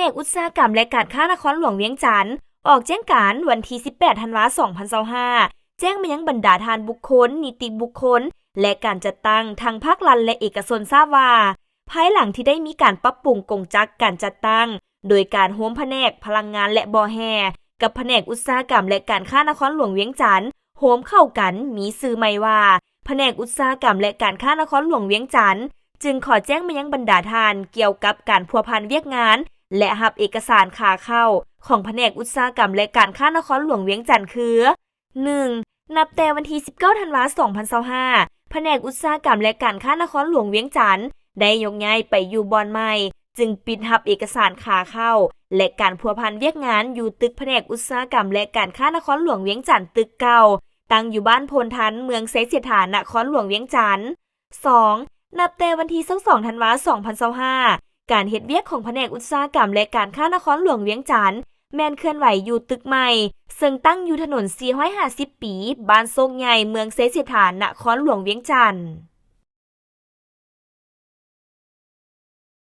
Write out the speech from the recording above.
ນກອຸດສາຫະກຳ ແລະ ການຄ້ານະຄອນຫຼວງວຽງຈັນ ອອກແຈ້ງການວັນທີສິບແປດ ທັນວາ ສອງພັນຊາວຫ້າ ແຈ້ງມາຍັງບັນດາທ່ານບຸກຄົນ, ນິຕິບຸກຄົນ ແລະ ການຈັດຕັ້ງ ທັງພາກລັດ ແລະ ເອກະຊົນ ຊາບວ່າ ພາຍຫຼັງທີ່ໄດ້ມີການປັບປຸງກົງຈັກການຈັດຕັ້ງ ໂດຍການໂຮມພະແນກພະລັງງານ ແລະ ບໍ່ແຮ່ ກັບພະແນກອຸດສາຫະກຳ ແລະ ການຄ້ານະຄອນຫຼວງວຽງຈັນ ໂຮມເຂົ້າກັນ ມີຊື່ໃໝ່ວ່າ ພະແນກອຸດສາຫະກຳ ແລະ ການຄ້ານະຄອນຫຼວງວຽງຈັນ ຈຶ່ງຂໍແຈ້ງມາຍັງບັນດາທ່ານກ່ຽວກັບການພົວພັນວຽກງານ ແລະ ຮັບເອກະສານຂາເຂົ້າຂອງພະແນກອຸດສາຫະກຳ ແລະ ການຄ້ານະຄອນຫຼວງວຽງຈັນຄື: ໜຶ່ງ ນັບແຕ່ວັນທີສິບເກົ້າ ທັນວາ ສອງພັນຊາວຫ້າ ພະແນກອຸດສາຫະກຳ ແລະ ການຄ້ານະຄອນຫຼວງວຽງຈັນ ໄດ້ຍົກຍ້າຍໄປຢູ່ບ່ອນໃໝ່ ຈຶ່ງປິດຮັບເອກະສານຂາເຂົ້າ ແລະ ການພົວພັນວຽກງານຢູ່ຕຶກພະແນກອຸດສາຫະກຳ ແລະ ການຄ້ານະຄອນຫຼວງວຽງຈັນ ຕຶກເກົ່າ ຕັ້ງຢູ່ບ້ານໂພນທັນ ເມືອງໄຊເສດຖາ ນະຄອນຫຼວງວຽງຈັນ. ສອງ ນັບແຕ່ວັນທີຊາວສອງ ທັນວາ ສອງພັນຊາວຫ້າ ການເຮັດວຽກຂອງພະແນກອຸດສາຫະກຳ ແລະ ການຄ້ານະຄອນຫຼວງວຽງຈັນ ແມ່ນເຄື່ອນໄຫວຢູ່ຕຶກໃໝ່ ເຊິ່ງຕັ້ງຢູ່ຖະໜົນສີ່ຮ້ອຍຫ້າສິບປີ ບ້ານໂຊກໃຫຍ່ ເມືອງໄຊເສດຖາ ນະຄອນຫຼວງວຽງຈັນ.